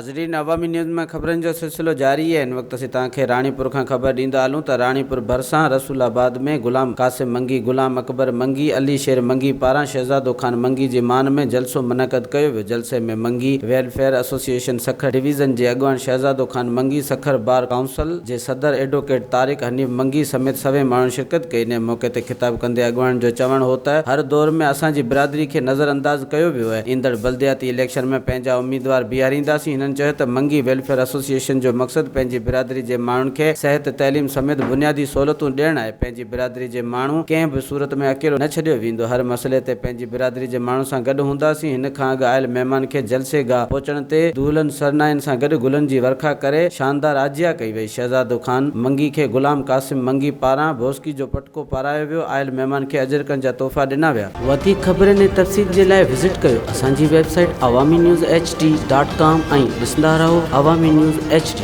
ناظرين عوامي نيوز ۾ خبرن جو سلسلو جاري آهي هن وقت اسين توهان کي راڻيپور کان خبر ڏيندا هلون ته راڻيپور ڀرسان رسول آباد ۾ غلام قاسم منگي، غلام اڪبر منگي، علي شير منگي پاران شهزادو خان منگي جي مان ۾ جلسو منعقد ڪيو ويو جلسي ۾ Mangi welfare association Sukkur division جي اڳواڻ شهزادو خان منگي، سکر بار ڪائونسل جي صدر ايڊووڪيٽ طارق حنيف منگي سميت سوين ماڻهن شرڪت ڪئي انهي موقعي تي خطاب ڪندي اڳواڻن جو چوڻ هو ته هر دور ۾ اسان جي برادري کي نظر انداز ڪيو ويو آهي ايندڙ بلدياتي اليڪشن ۾ پنهنجا اميدوار بيهارينداسين هنن چيو ته منگي ويلفيئر ايسوسيئيشن جو مقصد پنهنجي برادري جي ماڻهن کي صحت تعليم سميت بنيادي سهولتون ڏيڻ آهي پنهنجي برادري جي ماڻهو ڪنهن به صورت ۾ اڪيلو نه ڇڏيو ويندو هر مسئلي تي پنهنجي برادري جي ماڻهن سان گڏ هونداسين هن کان اڳ آيل مهمان کي جلسي گاهه پهچڻ تي دهلن سرنائين سان گڏ گلن جي ورکا ڪري شاندار آجيان ڪئي وئي شهزادو خان منگي کي غلام قاسم منگي پاران ڀوسڪي جو پٽڪو پارايو ويو آيل مهمان کي اجرڪن جا تحفا ڏنا ويا. وڌيڪ خبرن ۽ تفصيل جي لاء وزٽ ڪيو اسان جي website Awami news H D dot com ۽ ڏسندا رهو عوامي نيوز ايڇ ڊي.